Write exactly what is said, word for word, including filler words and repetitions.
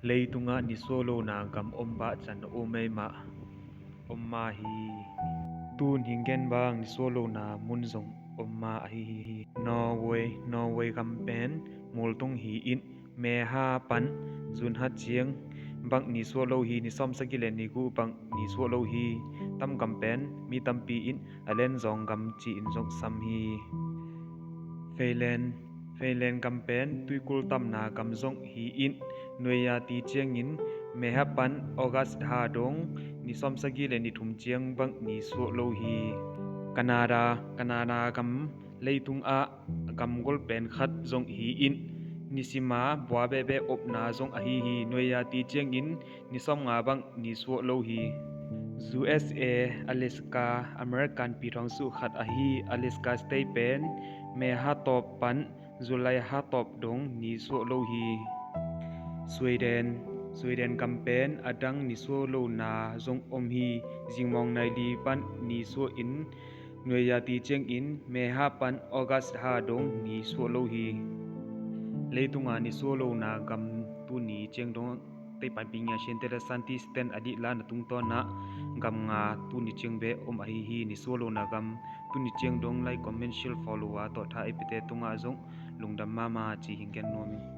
Leitungah nisuah lohna gam om bah can a um ei mah, om mah hi. Tun hing gen bang nisuah lohna mun zong om mah ahi hi. Norway, Norway gam pen multung hi in, May ha pan June ha ciang bang nisuah lo hi, ni sawm sagih le ni guk bang nisuah lo hi. Tam gam pen mi tampi in a len zawng gam ci-in zong sam hi. Finland, Finland gam pen tuikul tamna gam zong hi in, nuai-a ti ciangin May ha pan August ha dong ni sawm sagih le ni thum ciang bang nisuah lo hi. Canada, Canada gam leitung ah gam gol pen khat zong hi in, nisima bua behbeh opna zong ahi hi. Nuai-a ti ciangin ni sawm nga bang nisuah lo hi. U S A, Alaska, American pi thawng suh khat ahi Alaska State pen May ha tawp pan July ha tawp dong nisuah lo hi. Sweden, Sweden gam pen a dang nisuah lohna zong om hi. Zingmawng nai li pan nisuah in, nuai-a ti ciangin May ha pan August ha dong nisuah lo hi. Leitunga nisuah lohna gam tuni ciang dong teipan pi ngia sian tele scientist ten a dihlahna tungtawnah gam nga tuni ciang beh om ahi hi. Nisuah lohna gam tuni ciang dong like, comment, share, follow a tawh tha ei pete tungah zong lungdam mahmah ci hing gen nuam hi.